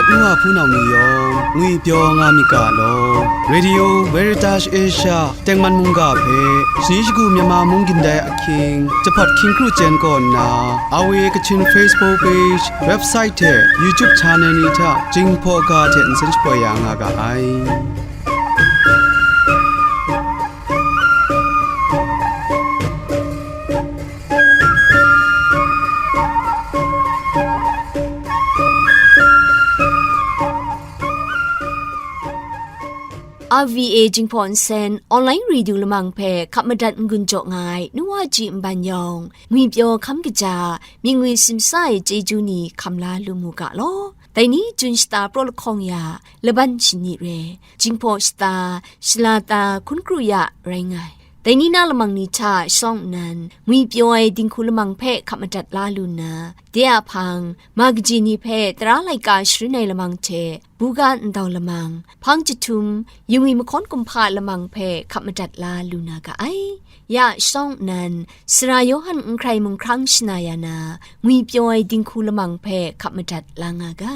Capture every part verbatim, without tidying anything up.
Nwa hpunau ni yawng ngwipyaw nga myit ga law. Radio Veritas Asia tengman mungga hpe shani shagu Myanmar mung gindai ahkying, jahpat hkying kru chyen kaw nna, R V A Kachin Facebook page, website hte YouTube channel ni hta Jinghpaw ga hte nsen shapoi ya nga ga ai. R V A Jinghpaw Nsen online radio lamang hpe hkap madat n-gun jaw nga ai nu wa ji nban yawng, ngwipyaw hkam kaja, myingwi simsa ai chyeju ni hkam la lu mu ga law. Dai ni Jun shata praw lahkawng ya, laban shani re, Jinghpaw shata, shalata, hkun kru ya rai nga ai. Dai ni na lamang ni hta shawng nnan, ngwipyaw ai dinghku lamang hpe hkap madat la lu nna, de a hpang, ma kaji ni hpe tara laika sharin ai lamang hte, buga ndau lamang, hpang jahtum, yingwi mahkawn kumhpa lamang hpe hkap madat la lu na ga ai. Ya shawng nnan, Sara Yawhan Nhkrai Mung Hkrang shana ya na, ngwipyaw ai dinghku lamang hpe hkap madat la nga ga.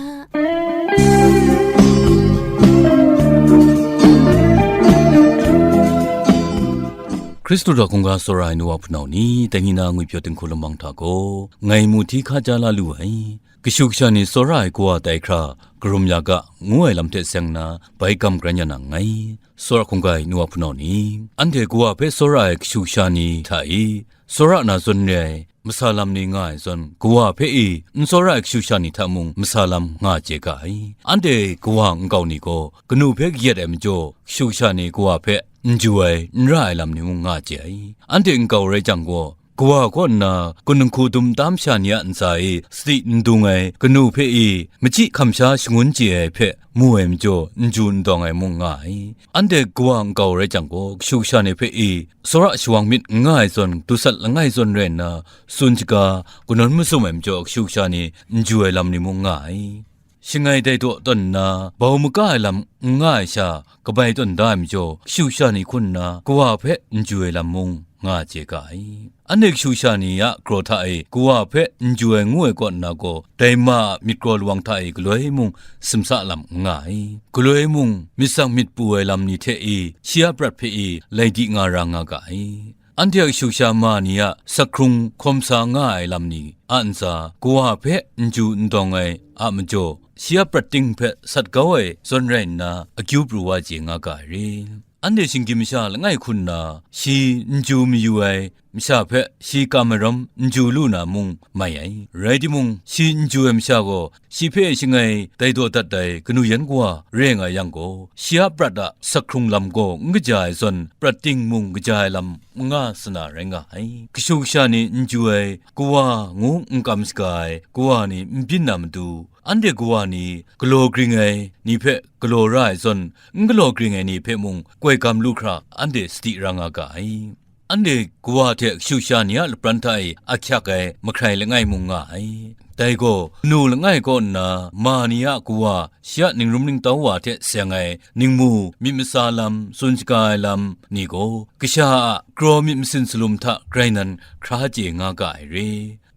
Hkristu hta hkungga tsawra ai nu wa hpunau ni, dai ni na ngwipyaw dinghku lamang hta gaw, ngai mu hti hkaja la lu ai. Kashu kasha ni tsawra ai kawa tai hkra, karum ya ga, ngu ai lam hte seng nna, bai gam kran ya na nngai. Tsawra hkungga ai nu wa hpunau ni, anhte kawa hpe tsawra ai kashu kasha ni hta i, tsawra na zawn re ai, masa lam ni nga ai zawn, kawa hpe i n tsawra ai kashu kasha ni hta mung masa lam nga chye ga ai. Anhte kawa nkau ni gaw, kanu hpe kayat ai majaw, kashu kasha ni kawa hpe n ju ai, n ra ai lam ni mung nga chye ai. Anhte nkau rai jang gaw, kawa kaw nna, kun nhku dum tam sha ni a ntsa e sadi n dung ai kanu hpe i, machyi hkamsha shangun chye ai hpe mu ai majaw, n ju n dawng ai mung nga ai. Anhte kawa nkau rai jang gaw, kashu kasha ni hpe i, tsawra shawang myit n nga ai zawn, dusat langai zawn rai nna, tsun shaga, kanawn masum ai majaw, kashu kasha ni n ju ai lam ni mung nga ai. Shangai dai daw tawn nna, bau maga ai lam n nga ai sha, kabai tawn da ai majaw, kashu kasha ni hkun nna, kawa hpe n ju ai lam mung nga chye ga ai. Anhte kashu kasha ni a kraw hta e, kawa hpe n ju ai ngu ai kaw nna gaw, dai ma a myit kraw lawang hta e galoi mung simsa lam n nga ai. Galoi mung myit tsang myit pu ai lam ni hte e, shi a prat hpe e, lai di nga ra nga ga ai. Anhte a kashu kasha ma ni a sakhkrung hkawm sa nga ai lam ni a ntsa, kawa hpe n ju n dawng ai a majaw, shi a prat ting hpe sat kau ai zawn rai nna, akyu pru wa chye nga ga ai re. Anhte shinggyim masha langai hkun nna, shi n ju mayu ai masha hpe shi kam ai rawm n ju lu na mung mai ai. Rai timung, shi n ju ai masha gaw, shi hpe shangai dai daw dat ai kanu yan kawa re nga yang gaw, shi a prat a sakhkrung lam gaw n kaja ai zawn, prat ting mung kaja ai lam n nga sa na rai nga ai. Kashu kasha ni n ju ai kawa ngu n kam saga ai kawa ni n byin na matu, anhte kawa ni galaw gring ai ni hpe galaw ra ai zawn, n galaw gring ai ni hpe mung koi gam lu hkra anhte sadi ra nga ga ai. Anhte kawa hte kashu kasha ni a lapran hta e ahkyak ai mahkrai langai mung nga ai. Dai gaw, kanu langai kaw nna ma ni a kawa, shi a ningrum ningtau wa hte seng ai ningmu myit masa lam, tsun shaga ai lam ni gaw, kasha a kraw myit masin salum hta grai nan hkra chye nga ga ai re.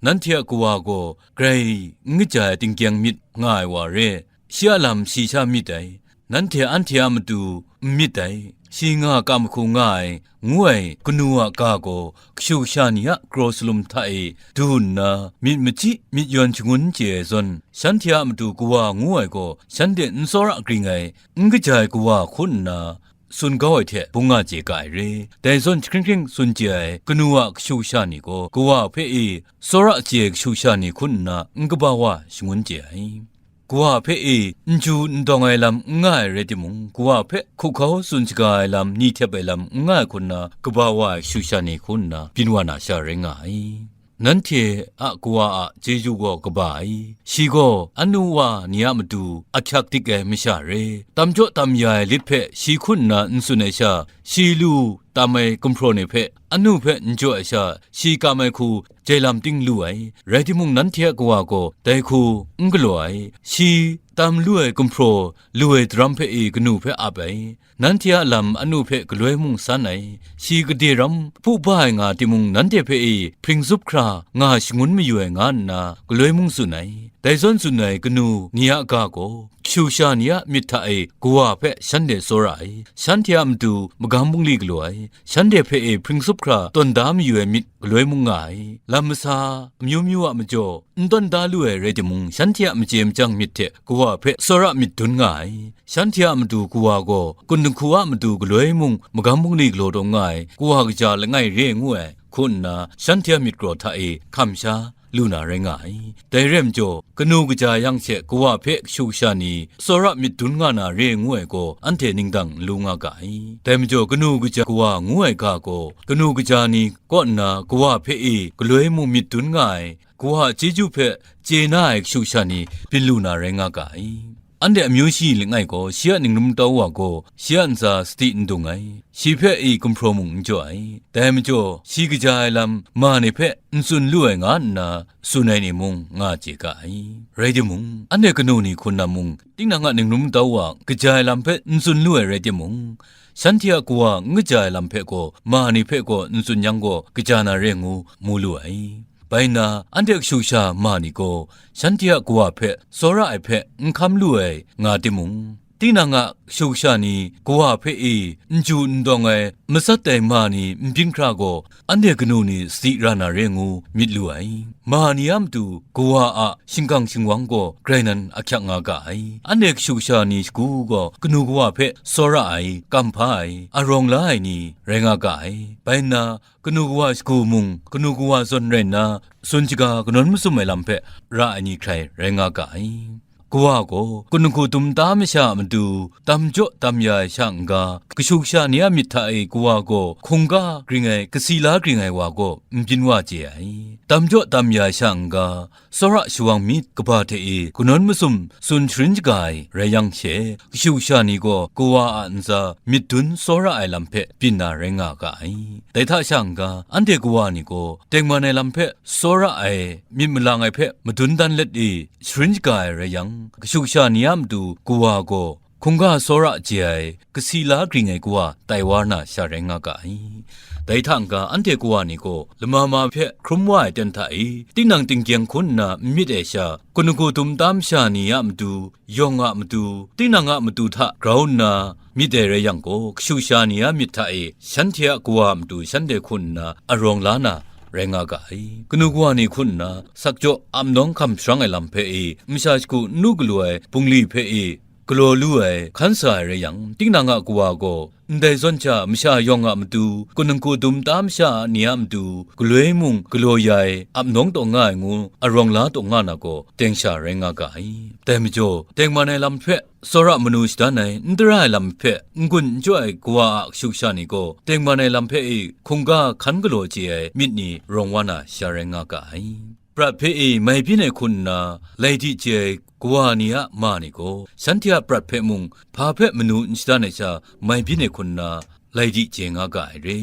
Nanhte a kawa gaw grai n kaja ai tingkyang myit nga ai wa re, shi a lam shi sha myit ai. Nanhte anhte a matu n myit dai. Shi nga kam hku nga ai, ngu ai kanu a ga gaw, kashu kasha ni a kraw salum hta e du nna, myit machyi myit yawn shangun chye ai zawn, shanhte a matu kawa ngu ai gaw, shanhte n tsawra gring ai, n kaja ai kawa hku nna, tsun kau ai hte bung nga chye ga ai re. Dai zawn, jahkring hkring tsun chye ai kanu a kashu kasha ni gaw, kawa hpe e tsawra chye ai kashu kasha ni hku nna, n kaba wa shangun chye ai. Kawa hpe e n ju n dawng ai lam n nga ai rai timung, kawa hpe hkuhkau tsun shaga ai lam, ni htep ai lam n nga ai hku nna, kaba wa ai kashu kasha ni hku nna byin wa na sha rai nga ai. Nanhte a kawa a chyeju gaw kaba ai. Shi gaw anu wa ni a matu ahkyak dik ai masha re, tam jaw tam ya ai lit hpe shi hku nna n tsun ai sha, shi lu tam ai gumhpraw ni hpe anu hpe n jaw ai sha, shi kam ai hku jai lam ting lu ai, rai timung, nanhte a kawa gaw dai hku n galaw ai. Shi tam lu ai gumhpraw lu ai daram hpe e kanu hpe ap ai. Nanhte a lam anu hpe galoi mung san ai. Shi gade ram hpu ba ai nga timung, nanhte hpe e hpring zup hkra nga shangun mayu ai nga nna galoi mung tsun ai. Dai zawn tsun ai kanu ni a ga gaw, kashu kasha ni a myit hta e kawa hpe shanhte tsawra ai, shanhte a matu magam bungli galaw ai, shanhte hpe e hpring zup hkra tawn da mayu ai myit galoi mung nga ai. Lam masa amyu myu a majaw n tawn da lu ai rai timung, shanhte a machye machyang myit hte kawa hpe tsawra myit dun nga ai. Shanhte a matu kawa gaw, kun dinghku a matu galoi mung magam bungli galaw tawn nga ai, kawa kaja langai re ngu ai, hku nna shanhte a myit karaw hta e hkam sha lu na rai nga ai. Dai rai majaw, kanu kaja yang she kawa hpe kashu kasha ni tsawra myit dun nga na re ngu ai gaw, anhte ningdang n lu nga ga ai. Dai majaw, kanu kaja kawa ngu ai ga gaw, kanu kaja ni kaw nna kawa hpe e galoi mung myit dun nga ai, kawa a chyeju hpe chye na ai kashu kasha ni byin lu na rai nga ga ai. Anhte amyu shi langai gaw, shi a ningrum tau wa gaw, shi a ntsa sadi n dung ai, shi hpe e gumhpraw mung n jaw ai. Dai majaw, shi kaja ai lam ma ni hpe n tsun lu ai nga nna, tsun ai ni mung nga chye ga ai. Rai timung, anhte kanu ni hku nna mung, tinang a ningrum tau wa kaja ai lam hpe n tsun lu ai rai timung, shanhte a kawa n kaja ai lam hpe gaw, ma ni hpe gaw n tsun yang gaw, kaja na re ngu mu lu ai. Bai nna, anhte kashu kasha ma ni gaw, shanhte a kawa hpe tsawra ai hpe n hkam lu ai nga timung, tinang a kashu kasha ni kawa hpe e n ju n dawng ai matsat ai ma ni n byin hkra gaw, anhte kanu ni sadi ra na re ngu myit lu ai. Ma ni a matu kawa a shingkang shingwang gaw grai nan ahkyak nga ga ai. Anhte kashu kasha ni shagu gaw kanu kawa hpe tsawra ai, kamhpa ai, arawng la ai ni rai nga ga ai. Bai nna, kanu kawa shagu mung, kanu kawa zawn rai nna, tsun shaga kanawn masum ai lam hpe ra ai ni hkrai rai nga ga ai. Kawa gaw, kun dinghku dum ta masha a matu, tam jaw tam ya ai sha n-ga, kashu kasha ni a myit hta e kawa gaw hkungga gring ai, kasi la gring ai wa gaw n byin wa chye ai. Tam jaw tam ya ai sha n-ga, tsawra shawang myit kaba hte e kanawn masum tsun sharin shaga ai rai yang she, kashu kasha ni gaw kawa a ntsa myit dun tsawra ai lam hpe byin na rai nga ga ai. Dai hta sha n-ga, anhte kawa ni gaw tengman ai lam hpe tsawra ai, myit malang ai hpe madun dan let e sharin shaga ai rai yang, kashu kasha ni a matu kawa gaw hkungga tsawra chye ai, kasi la gring ai kawa tai wa na sha rai nga ga ai. Dai hta n-ga, anhte kawa ni gaw lama ma hpe hkrum wa ai ten hta e, tinang tinggyeng hku nna n myit ai sha, kun dinghku dum ta masha ni a matu, yawng a matu, tinang a matu hta grau nna myit ai rai yang gaw, kashu kasha ni a myit hta e shanhte a kawa a matu shanhte hku nna arawng la na rai nga ga ai. Kanu kawa ni hku nna sakjaw ap nawng hkam sharang ai lam hpe e, masha shagu n lu galu ai bungli hpe e, galaw lu ai, hkan sa ai rai yang, tinang a kawa gaw, ndai zawn hta masha yawng a matu, kun dinghku dum ta masha ni a matu, galoi mung galaw ya ai, ap nawng taw nga ai ngu, arawng la taw nga na gaw, teng sha rai nga ga ai. Dai majaw, tengman ai lam hpe tsawra manu shadan ai, n tara ai lam hpe n-gun n jaw ai kawa a kashu kasha ni gaw, tengman ai lam hpe e hkungga hkan galaw chye ai myit ni rawng wa na sha rai nga ga ai. Prat hpe e mai byin ai hku nna, lai di chye ai kawa ni a ma ni gaw, shanhte a prat hpe mung hpa hpe manu n shadan ai sha, mai byin ai hku nna, lai di chye nga ga ai re.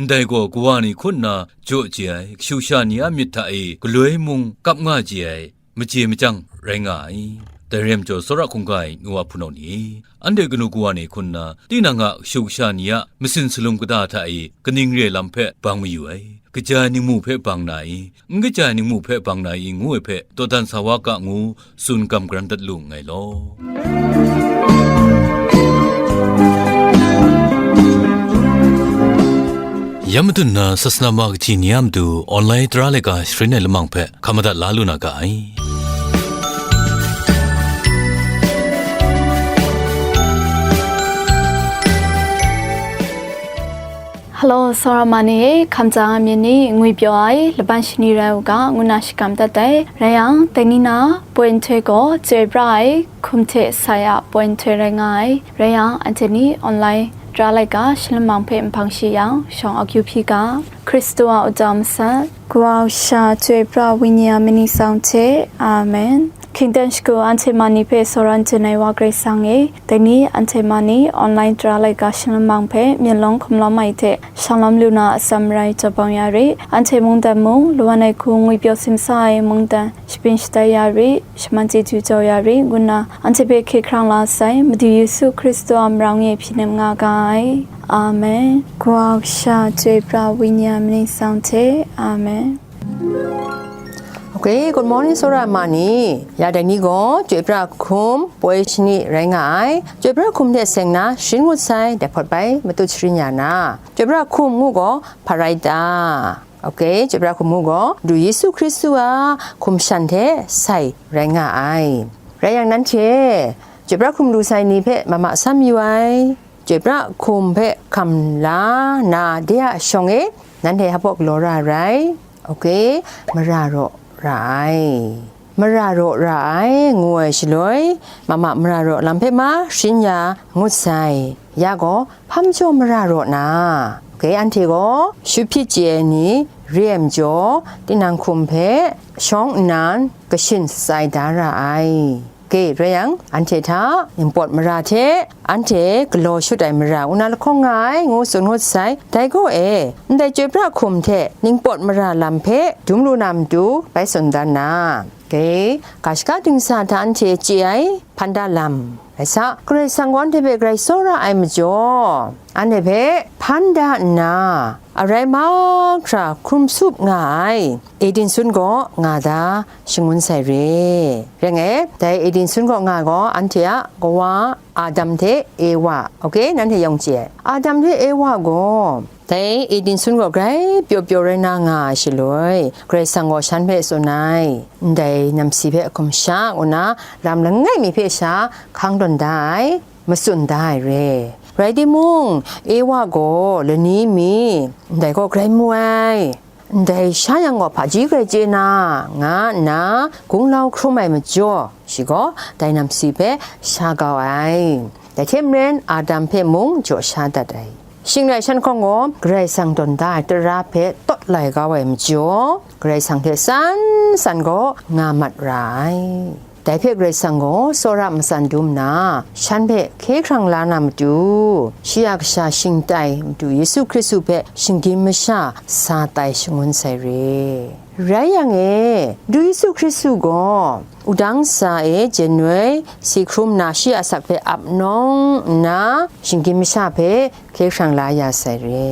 Ndai gaw, kawa ni hku nna jaw chye ai, kashu kasha ni a myit hta e galoi mung kap nga chye ai, machye machyang rai nga ai. Dai rai majaw, tsawra hkungga ai nu wa hpunau ni e, anhte kanu kawa ni hku nna, tinang a kashu kasha ni a masin salum kata hta e kaning re ai lam hpe bang mayu ai, kaja ai ningmu hpe bang na i, n kaja ai ningmu hpe bang na i ngu ai hpe, dawdan sa wa ga ngu, tsun gam garan dat lu nngai law. Ya matut na sasana ma kahti ni a matu online tara laika sharin ai lamang hpe hkam madat la lu na ga ai. Hello, tsawra ma ni e, hkamtsang a myit ni, ngwi pyaw ai, laban shani rai u ga, ngu na shakram dat ai. Rai yang, dai ni na, poi nhtoi gaw, chyoi pra ai, hkum hte sai a poi nhtoi rai nga ai. Rai yang, anhte ni online tara laika shalom mang hpe nhpang shi yang, shawng akyu hpyi ga, Hkristu a uta masat, Kawa Kasha, Chyoi Pra Wenyi a myit ni tsawng hte. Amen. Hkying ten shagu anhte ma ni hpe tsawra n chyen ai Wa Karai Kasang e, dai ni anhte ma ni online tara laika shanglawm mang hpe myen lawm hkum lawm ai hte shanglawm lu na atsam marai jaw bang ya re, anhte mungdan mung, lawan ai hku ngwipyaw simsa ai mungdan shabyin shatai ya re, shaman chyeju jau ya re, ngu nna anhte hpe hkye hkrang la sai, Madu Yesu Hkristu a marang e hpyi nem nga ga ai. Amen. Kawa kasha, chyoi pra, wenyi a myit tsang hte. Amen. Okay, good morning, tsawra ma ni. Ya dai ni gaw, Chyoi pra hkum, poi shani rai nga ai. Chyoi pra hkum hte seng na, sharin ngut sai, dai hpawt bai matut sharin ya na. Chyoi pra hkum ngu gaw, hpa rai ta? Okay, Chyoi pra hkum ngu gaw, Madu Yesu Hkristu a hkum shan hte sai rai nga ai. Rai yang nanhte, Chyoi pra hkum lu sai ni hpe mama sam yu ai. Chyoi pra hkum hpe hkam la na de a shawng e, nanhte hpa galaw ra rai. Okay, mara raw ra ai. Mara raw ra ai, ngu ai shaloi, mama mara raw lam hpe ma sharin ya ngut sai. Ya gaw, hpa majaw mara raw na? Okay, anhte gaw, shu hpyit chye ai ni re ai majaw, tinang hkum hpe shawng nnan kashin shatsai da ra ai. Ke rai yang, anhte hta ningpawt mara hte anhte galaw shut ai mara ngu na lahkawng nga ai, ngu tsun ngut sai. Dai gaw e, ndai chyoi pra hkum hte ningpawt mara lam hpe dum lu na matu bai tsun dan na. Ke, ga shaka dingsa hta anhte chye ai hpan da lam rai sa, Karai Kasang gaw anhte hpe grai tsawra ai majaw, anhte hpe hpan da nna, arai mahkra hkrum sup nga ai Eden sun gaw nga da shangun sai re. Rai ngai, dai Eden sun kaw nga gaw, anhte a kawa Adam hte Ewa, okay, nanhte yawng chye ai. Adam hte Ewa gaw dai Eden sun kaw grai pyaw pyaw rai na nga ai shaloi, Karai Kasang gaw shan hpe tsun ai, ndai namsi hpe hkum sha ngu na, lam langai mi hpe sha hkang tawn da ai, matsun da ai re. Rai timung, Ewa gaw lani mi ndai kaw grai mu ai, ndai sha yang gaw hpaji grai chye na, nga nna gunglau hkrum ai majaw, shi gaw dai namsi hpe sha kau ai. Dai hte maren, Adam hpe mung jaw sha dat ai. Shing rai shan hkawng gaw, Karai Kasang tawn da ai tara hpe tawt lai kau ai majaw, Karai Kasang hte san san gaw nga mat ra ai. Dai hpe Karai Kasang gaw tsawra matsan dum nna, shan hpe hkye hkrang la na matu, shi a kasha shingtai Madu Yesu Hkristu hpe shinggyim masha sa tai shangun sai re. Rai yang e, Madu Yesu Hkristu gaw wudang sa e jen noi si hkrum na shi a asak hpe ap nawng nna, shinggyim masha hpe hkye hkrang la ya sai re.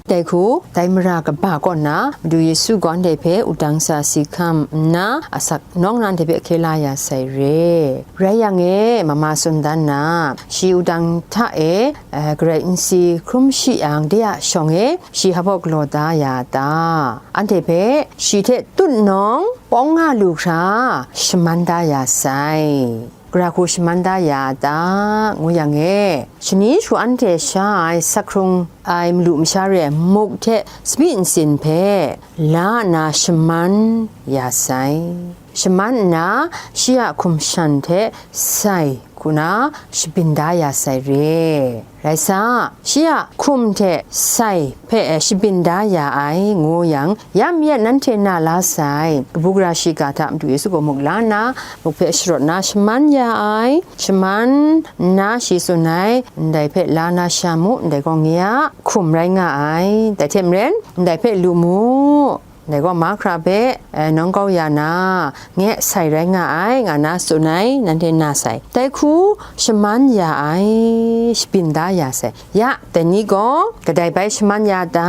Dai hku, dai mara kaba kaw na, Madu Yesu gaw anhte hpe wudang sa si hkam nna, asak nawng na anhte hpe hkye la ya sai re. Rai yang e, mama tsun dan na, shi wudang hta e, eh, Karai n si hkrum shi yang, de a shawng e, shi hpa galaw da ya ta? Anhte hpe shi hte tut nawng, pawng nga lu hkra, shaman da ya sai. Gara hku shaman da ya ta, ngu yang e, shani shawa anhte sha ai, sak hkrung ai malu masha re ai muk hte tsabyi ntsin hpe la nna shaman ya sai. Shaman nna, shi a hkum shan hte sai hku na shabyin da ya sai re. Rai sa, shi a hkum hte sai hpe shabyin da ya ai, ngu yang, ya mi e nanhte na la sai, kabu gara shiga hta Madu Yesu gaw muk la nna, muk hpe sharawt na shaman ya ai, shaman nna shi tsun ai, ndai hpe la na sha mu, ndai gaw nye a hkum rai nga ai, dai hte maren, ndai hpe lu mu, ndai gaw mahkra hpe, eh, nawng kau ya na, nye sai rai nga ai, nga na tsun ai, nanhte na sai. Dai hku shaman ya ai, shabyin da ya sai. Ya, dai ni gaw kadai bai shaman ya ta?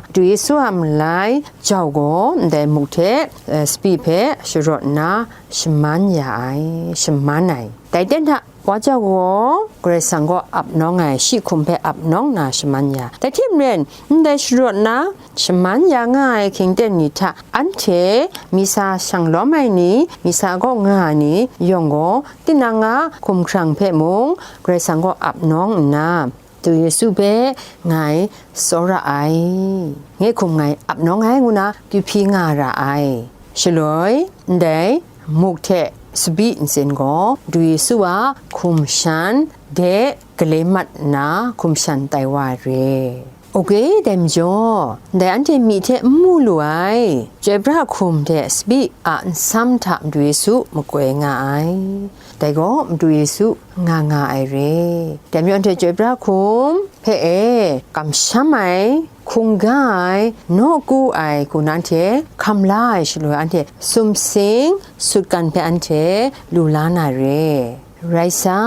Madu Yesu a malai jau gaw ndai muk hte, eh, tsabyi hpe sharawt nna shaman ya ai, shaman ai. Dai ten hta, Wa jau gaw Karai Kasang kaw ap nawng ai, shi hkum hpe ap nawng na shaman ya. Dai hte maren, ndai sharawt na shaman ya nga ai hkying ten ni hta, anhte misa shang lawm ai ni, misa kaw nga ai ni yawng gaw, tinang a hkumhkrang hpe mung Karai Kasang kaw ap nawng nna, Madu Yesu hpe ngai tsawra ai, nye hkum ngai ap nawng ai ngu na, kyu hpyi nga ra ai. Shaloi, ndai muk hte tsabyi ntsin gaw, Madu Yesu a hkum shan de gale mat nna, hkum shan tai wa ai re. Ok, dai majaw, ndai anhte myi hte n mu lu ai, chyoi pra hkum hte sabi a nsam hta Madu Yesu makoi nga ai. Dai gaw Madu Yesu nga nga ai re. Dai majaw, anhte chyoi pra hkum hpe e kamsham ai, hkungga ai, nawku ai, hku na anhte hkam la ai shaloi, anhte sumsing sutgan hpe anhte lu la na re. Rai sa,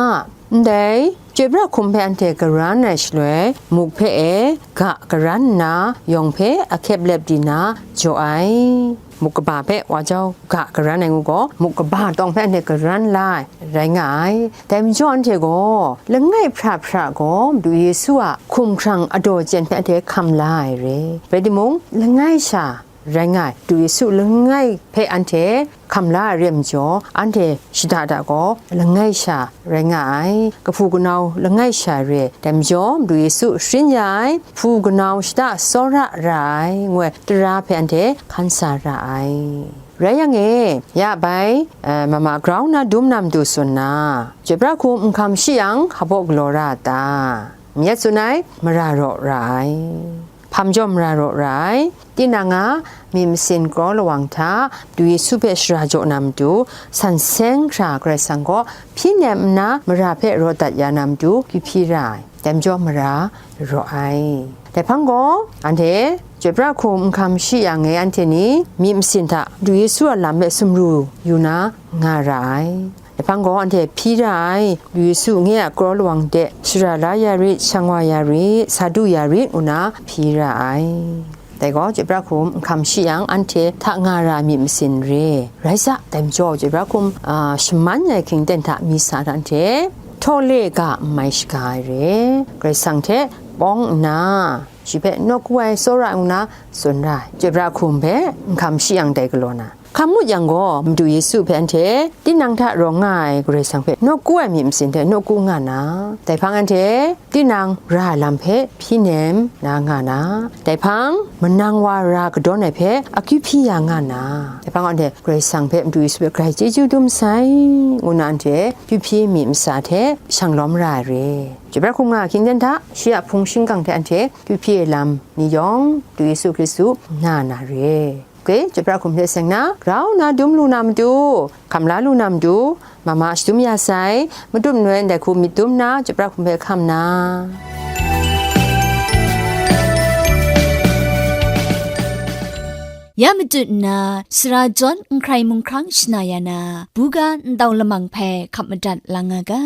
ndai chyoi pra hkum hpe anhte karan ai shaloi, muk hpe e ga karan nna, yawng hpe ahkyep lep di na jaw ai. Muk kaba hpe wa jau ga karan ai ngu gaw, muk kaba tawng hpe anhte karan la ai, rai nga ai. Dai majaw anhte gaw, langai hpra hpra gaw Madu Yesu a hkumhkrang adaw jen hpe anhte hkam la ai re. Rai timung, langai sha rai nga ai, Madu Yesu langai hpe anhte hkam la ai re majaw, anhte shada da gaw langai sha rai nga ai, kahpu kanau langai sha re. Dai majaw, Madu Yesu sharin ya ai, hpu kanau shada tsawra ra ai, ngu ai tara hpe anhte hkan sa ra ai. Rai yang e, ya bai, eh, mama grau na dum na matu tsun na, chyoi pra hkum n hkam shi yang, hpa baw galaw ra a ta? Myit tsun ai, mara raw ra ai. Hpa majaw mara raw ra ai? Tinang a myit masin kraw lawang hta, Madu Yesu hpe shara jaw na matu, san seng hkra Karai Kasang kaw hpyi nem nna, mara hpe raw dat ya na matu, kyu hpyi ra ai. Dai majaw mara raw ai. Dai hpang gaw, anhte chyoi pra hkum n hkam shi yang e, anhte ni myit masin hta Madu Yesu a lam hpe sumru yu na nga ra ai. Dai hpang gaw, anhte hpyi ra ai, Madu Yesu nye a kraw lawang de shara la ya rit, shang wa ya rit, sa du ya rit, ngu na hpyi ra ai. Dai gaw, chyoi pra hkum n hkam shi yang, anhte hta nga ra ai myit masin re. Rai sa, dai majaw, chyoi pra hkum, a, shaman ai hkying ten hta mi sa hta anhte, htawle ga n mai shaga ai re. Karai Kasang hte pawng nna, shi hpe nawku ai tsawra ngu na tsun ra ai. Chyoi pra hkum hpe n hkam shi yang dai galaw na, hkam ngut yang gaw, Madu Yesu hpe anhte tinang hta rawng nga ai Karai Kasang hpe nawku ai myit masin hte nawku nga na, dai hpang anhte tinang ra ai lam hpe hpyi nem na nga na, dai hpang manang wa ra kadawn ai hpe akyu hpyi ya nga na, dai hpang anhte Karai Kasang hpe, Madu Yesu hpe grai chyeju dum sai, ngu na anhte kyu hpyi myit masa hte shang lawm ra ai re. Chyoi pra hkum nga hkying ten hta, shi a hpung shingkang hte anhte kyu hpyi ai lam ni yawng, Madu Yesu Hkristu na na re. Ok, chyoi pra hkum hte seng na, grau na dum lu na matu, hkam la lu na matu, mama shadum ya sai, matut manoi ndai hku myit dum nna, chyoi pra hkum hpe hkam na. Ya matut nna, sara jawn n hkrai mung hkrang shana ya na, buga ntau lamang hpe hkap madat lang nga ga.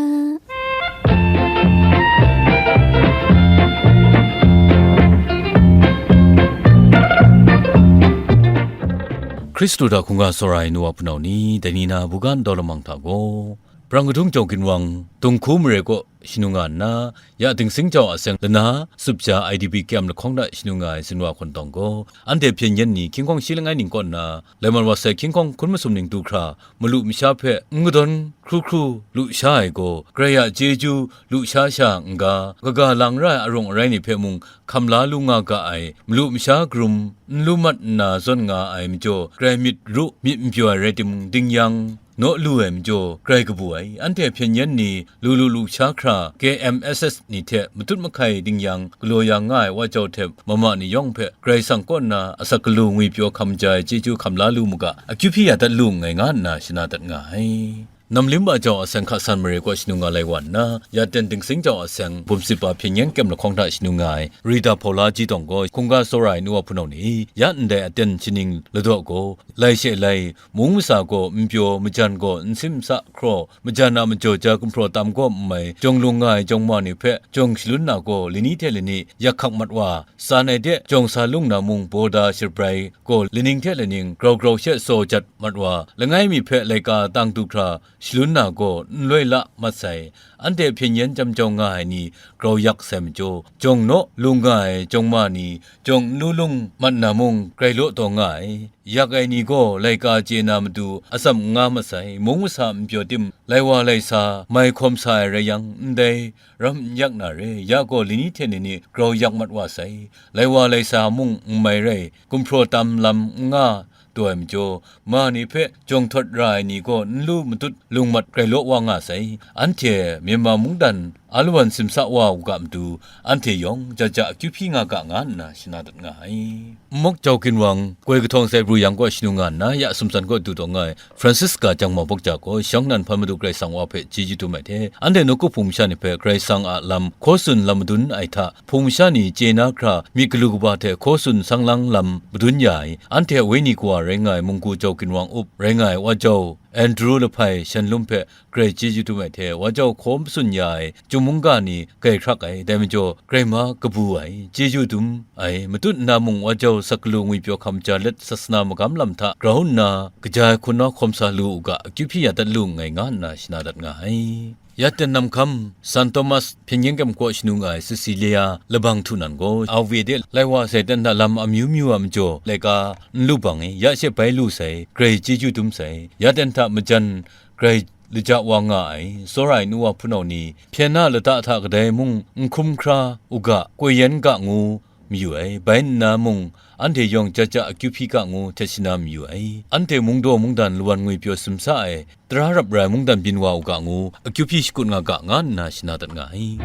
Hkristu hta hkungga tsawra ai nu wa hpunau ni, dai ni na buga ntau lamang hta gaw, Prang kadung jau ginwang, Dunghku mare kaw shanu nga nna, ya Dingsing jau a seng lana, Supja I D P kem lahkawng hta shanu nga ai sinwa hkawntawng gaw, anhte hpyen yen ni hkying hkawng shi langai ning kaw nna, lai mat wa sai hkying hkawng hkun masum ning du hkra, malu masha hpe n kadawn hkru hkru lu sha ai gaw, Karai a chyeju lu sha sha n ga, kaga lang ra ai arung arai ni hpe mung hkam la lu nga ga ai, malu masha karum n lu mat nna zawn nga ai majaw, Karai myit ru, myit n pyaw ai rai timung, ding yang, naw lu ai majaw, Karai kabu ai, anhte hpyen yen ni, lu lu lu sha hkra, K M S S ni hte matut mahkai ding yang, galaw ya nga ai wa jau hte mama ni yawng hpe, Karai Kasang kaw nna asak galu ngwi pyaw hkam ja ai chyeju hkam la lu mu ga, akyu hpyi ya dat lu nngai nga nna shana dat nga ai. Namlim ba jau a seng hka san mare kaw shanu nga lai wa nna, ya ten Dingsing jau a seng bum sit ba hpyen yen kem lahkawng hta shanu nga ai, Rita Paula Ji Tawng gaw, hkungga tsawra ai nu wa hpunau ni, ya ndai aten shaning ladaw gaw, lai she lai, mung masa gaw n pyaw, majan gaw n sim sa hkraw, majan a majaw ja gumhpraw tam gaw n mai, jawng lung nga ai jawng ma ni hpe jawng shalun na gaw, lani hte lani yak hkak mat wa, san ai de jawng sa lung na mung baw da shabrai gaw, laning hte laning grau grau she tsaw jat mat wa, langai mi hpe laika tang du hkra, shalun na gaw n loi la mat sai, anhte hpyen yen jam jau nga ai ni grau yak sai majaw, jawng naw lung nga ai jawng ma ni, jawng n lu lung mat na mung grai law taw nga ai. Yak ai ni gaw laika chye na matu atsam n nga mat sai, mung masa n pyaw tim, lai wa lai sa mai hkawm sa ai rai yang, ndai ram n yak na re, ya gaw lani hte lani grau yak mat wa sai, lai wa lai sa mung n mai rai, gumhpraw tam lam n nga, taw ai majaw, ma ni hpe jawng htawt ra ai ni gaw n lu matut lung mat grai law wa nga sai. Anhte Myanmar mungdan alawan simsa wa u ga matu, anhte yawng ja ja akyu hpyi nga ga, nga nna shana dat nga ai. N muk Jau Ginwang, koi kahtawng sai pru yang kaw shanu nga nna, ya sumsan kaw du taw nga ai Francisca Jangmawbok ja gaw, shawng nnan hpan Madu Karai Kasang wa hpe chyeju dum ai hte, anhte nawku hpung masha ni hpe Karai Kasang a lam hkaw tsun lam madun ai hta, hpung masha ni chye na hkra myit galu kaba hte hkaw tsun sang lang lam madun ya ai, anhte a wenyi kawa rai nga ai mungku Jau Ginwang Up rai nga ai Wa Jau Andrew Lahpai Shanlum hpe grai chyeju dum ai hte, Wa Jau hkaw matsun ya ai Chyum mungga ni grai hkrak ai, dai majaw grai ma kabu ai, chyeju dum ai, matut nna mung Wa Jau Sakgalu ngwipyaw hkam ja let sasana magam lam hta grau nna kaja ai hkunau hkawm sa lu u ga, akyu hpyi ya dat lu nngai, nga nna shana dat nga ai. Ya ten namhkam, San Thomas Hpyen Yen Kyem kaw shanu nga ai Cecilia Labang Htu Nan gaw, Awe de lai wa sai ten hta lam amyu myu a majaw laika n lu bang i, ya she bai lu sai, grai chyeju dum sai, ya ten hta majan grai laja wa nga ai, tsawra ai nu wa hpunau ni, hpyen na lata hta kadai mung n hkum hkra u ga, koi yan ga ngu mayu ai, bai nna mung, anhte yawng ja ja akyu hpyi ga ngu htet shana mayu ai. Anhte mungdaw mungdan lawan ngwipyaw simsa ai, tara rap rai mungdan byin wa u ga ngu, akyu hpyi shakut nga ga, nga nna shana dat nga ai.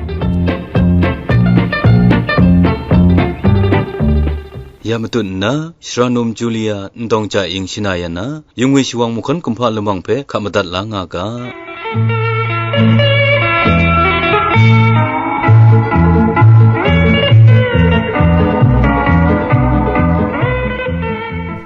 Ya matut nna, Shara Num Julia Ndawng Ja Ing shana ya na, yungwi shawang mahkawn kumhpa lamang hpe hka madat la nga ga.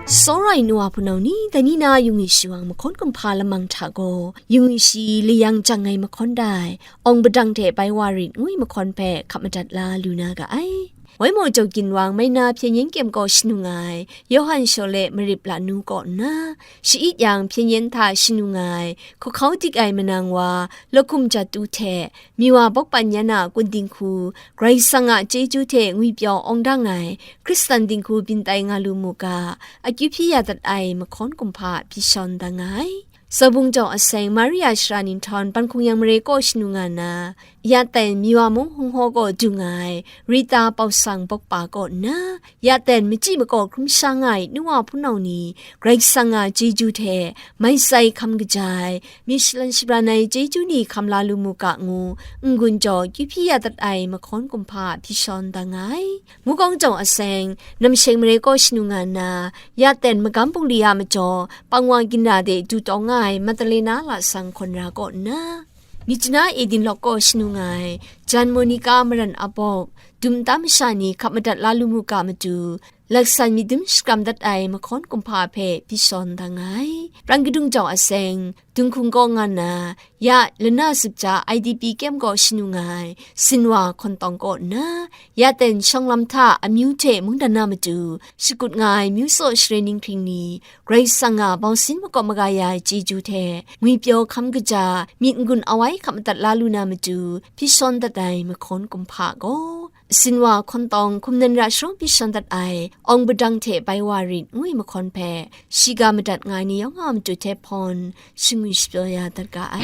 Tsawra ai nu wa hpunau ni, dai ni na yungwi shawang mahkawn kumhpa lamang hta gaw, yungwi shi layang jang ai mahkawn dai, awng padang hte bai wa rit ngwi mahkawn hpe hka madat la lu na ga ai. Wai maw Jau Ginwang mai na Hpyen Yen Kyem kaw shanu nga ai, Yawhan Shawle Marip Lanu kaw nna, sha-it yang Hpyen Yen hta shanu nga ai, hkahkau dik ai manang wa Lahkum Jatu hte, Miwa bawk pan yan a kun dinghku, Karai Kasang a chyeju hte ngwipyaw awng dang ai, Hkristan dinghku byin tai nga lu mu ga, akyu hpyi ya dat ai mahkawn kumhpa hpyi shawn da nga ai. Sabung jau aseng Maria Shara Ninghtawn Panhkung Yang Mare kaw shanu nga na, ya ten Miwa mung hung haw kaw du nga ai Rita Pausang Bawkpa kaw nna, ya ten machyi makaw hkrum sha nga ai nu wa hpunau ni, Karai Kasang a chyeju hte mai sai hkam kaja ai, myit shalan shabran ai chyeju ni hkam la lu mu ga ngu, n-gun jaw kyu hpyi ya dat ai mahkawn kumhpa hpyi shawn da nga ai. Mukawng jau aseng, Namsheng Mare kaw shanu nga na, ya ten magam bungli a majaw, pangwa ginra de du taw nga ai Madalena lasang hkawn ra kaw nna, Myitkyina Edin lawk kaw shanu nga ai, Jan Monica maran a bawk, dum tam masha ni hkap madat la lu mu ga matu, laksan myit dum shakram dat ai mahkawn kumhpa hpe hpyi shawn da nga ai. Pran kadung jau aseng, Dunghkung kaw nga na, ya lana sukja I D P kyem kaw shanu nga ai, Sinwa hkawn tawng kaw nna, ya ten shawng lam hta amyu hte mungdan na matu, shakut nga ai myu tsaw share ninghkring ni, Karai Kasang a bawngsin makawp maga ya ai chyeju hte, ngwipyaw hkam kaja, myit n-gun awai hkap madat la lu na matu, hpyi shawn dat ai mahkawn kumhpa gaw, Sinwa hkawn tawng hkum nan ra sharawng hpyi shawn dat ai, awng padang hte bai wa rit ngwi mahkawn hpe, shiga madat nga ai ni yawng a matu hte hpawn, shingwi shapyaw ya dat ga ai.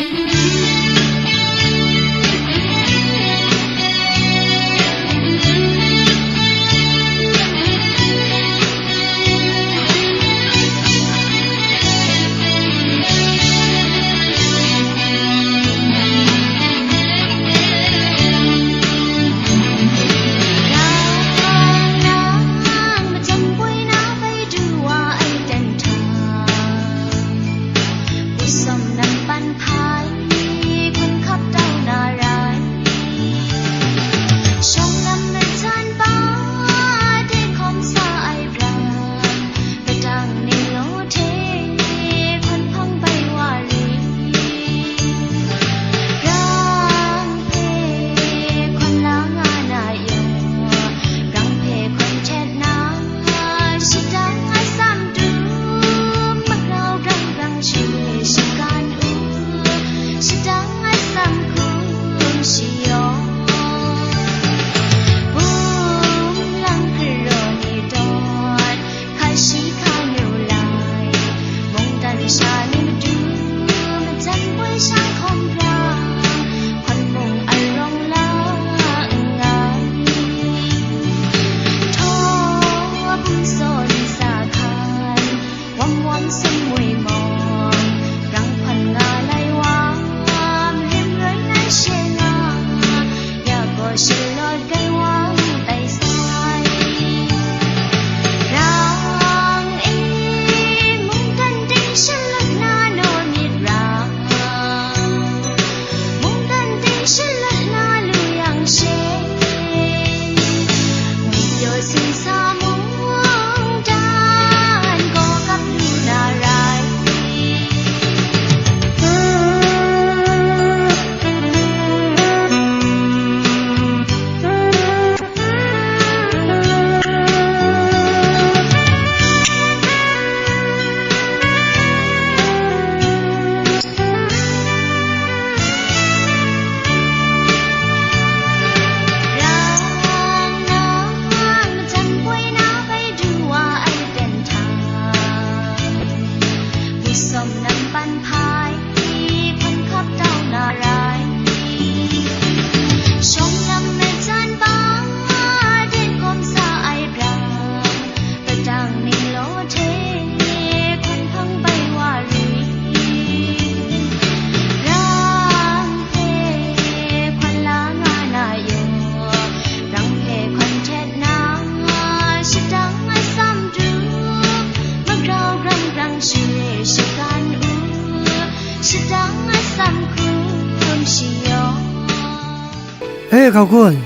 E, hkau kun.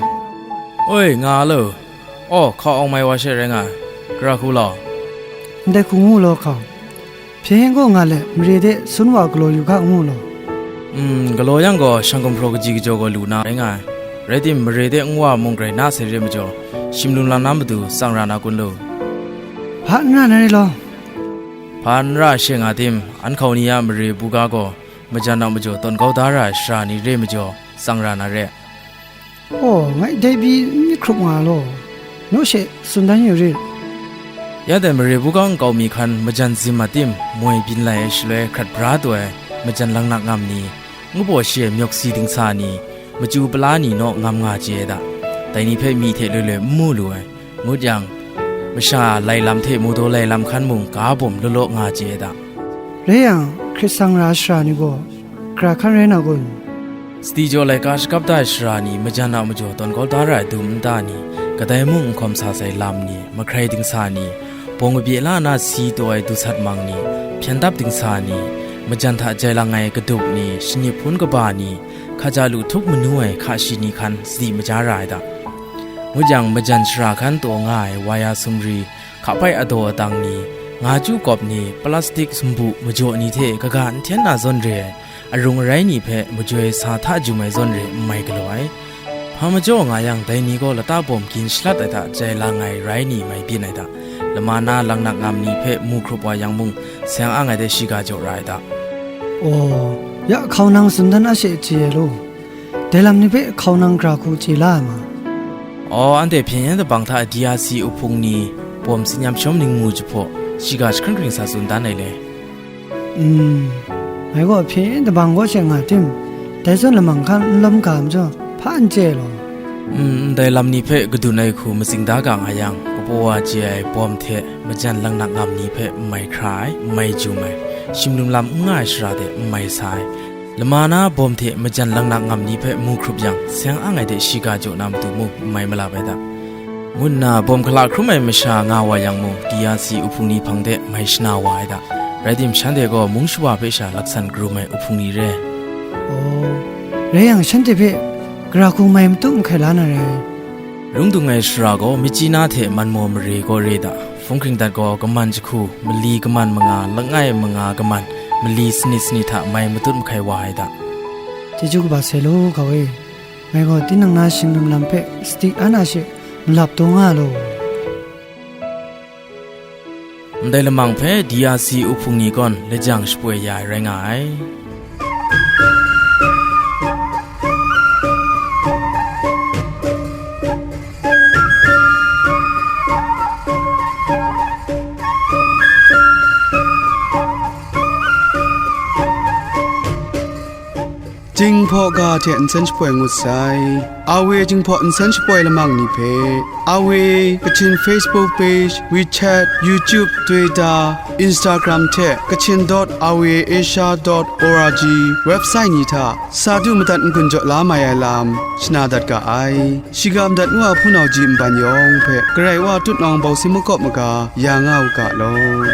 Oi, nga lo. Aw, hkau awng mai wa she rai nga ai. Gara hku law. Ndai hku ngu law hkau. Hpyen yen gaw nga let, mare de sun wa galaw yu ga ngu law. Mm, galaw yang gaw, shang gumhpraw kaji kajaw gaw lu na rai nga ai. Rai tim, mare de nwa mung grai na sai re majaw, shim lum lam na matu tsang ra na kun lu. Hpa n ra na re law. Hpa n ra she nga tim, an hkau ni a mare buga gaw, majan a majaw tawn kau da ra ai shara ni re majaw, tsang ra na re. Aw, ngai dai pyi n myit hkrup nga law, naw she tsun dan yu rit. Ya dai mare buga nkau mi hkan majan zim a tim moi byin lai ai shaloi hkrat bra taw ai majan langnak ngam ni, ngu baw shi ai myawk si dingsa ni, machyu pala ni naw ngam nga chye ai da. Dai ni hpe myi hte loi loi n mu lu ai. Ngut yang, masha lai lam hte mawdaw lai lam hkan mung ga bawm law law nga chye ai da. Rai yang, hkrit sang ra ai shara ni gaw, gara hkan rai na kun? Sadi jaw laika shakap da ai shara ni, majan a majaw tawn kau da ra ai dum nta ni, kadai mung n hkawm sa sai lam ni, mahkrai dingsa ni, bawng kabye la na si taw ai dusat mang ni, hpyen dap dingsa ni, majan hta jai lang ai kadup ni, shanip hpun kaba ni, hkaja lu htup manu ai hka shi ni hkan sadi maja ra ai da. Ngut yang, majan shara hkan taw nga ai waya sumri, hkapai adaw adang ni, nga chyu kawp ni, plastik sumbu majaw ni hte kaga n hten na zawn re ai, arung arai ni hpe majoi sa hta jum ai zawn re n mai galaw ai. Hpa majaw nga yang, dai ni gaw lata bawm gin shalat ai hta jai lang ai rai ni mai byin ai da. Lama na langnak ngam ni hpe mu hkrup wa yang mung, seng ang ai de shiga jaw ra ai da. Aw, ya hkau nang tsun dan a she chye ai law. Dai lam ni hpe hkau nang gara hku chye la ai ma? Aw, anhte hpyen yen dabang hta D R C uhpung ni bawm tsin yam shawm ningmu jahpaw, shiga jahkring hkring sa tsun dan ai le. Mm, ngai gaw hpyen yen dabang kaw she nga tim, dai zawn lamang hkan n lawm ga majaw, hpa n chye law. Mm, ndai lam ni hpe kadun ai hku matsing da ga nga yang, kapaw wa chye ai bawm hte majan langnak ngam ni hpe n mai hkra ai, n mai jum ai, shim lum lam n nga ai shara de n mai sa ai, lama na bawm hte majan langnak ngam ni hpe mu hkrup yang, seng ang ai de shiga jaw na matu mung n mai malap ai da, ngu nna bawm hkala hkrum ai masha nga wa yang mung, D R C uhpung ni hpang de mai shana wa ai da. Rai tim, shanhte gaw mung shawa hpe sha laksan karum ai uhpung ni re. Aw, rai yang, shanhte hpe gara hku mai matut mahkai la na rai. Lung dung ai shara gaw, Myitkyina hte Manmaw mare gaw re da. Hpung hkring dat gaw, kaman jahku, mali kaman manga, langai manga kaman, mali sanit sanit hta mai matut mahkai wa ai da. Chyeju kaba sai law, hkau e. Ngai gaw tinang na shing lum lam hpe sadi an a she malap taw nga law. Ndai lamang hpe D R C uhpung ni gawn lajang shapoi ya ai rai nga ai. Jinghpaw ga hte nsen shapoi ngut sai. Awe Jinghpaw nsen shapoi lamang ni hpe, Awe Kachin Facebook page, WeChat, YouTube, Twitter, Instagram hte Kachin dot awe asia dot org website ni hta sa du madat n-gun jaw la mai ai lam shana dat ga ai. Shiga madat ngu a hpunau ji nban yawng hpe Karai Wa tutnawng bawsing makawp maga ya nga u ga law.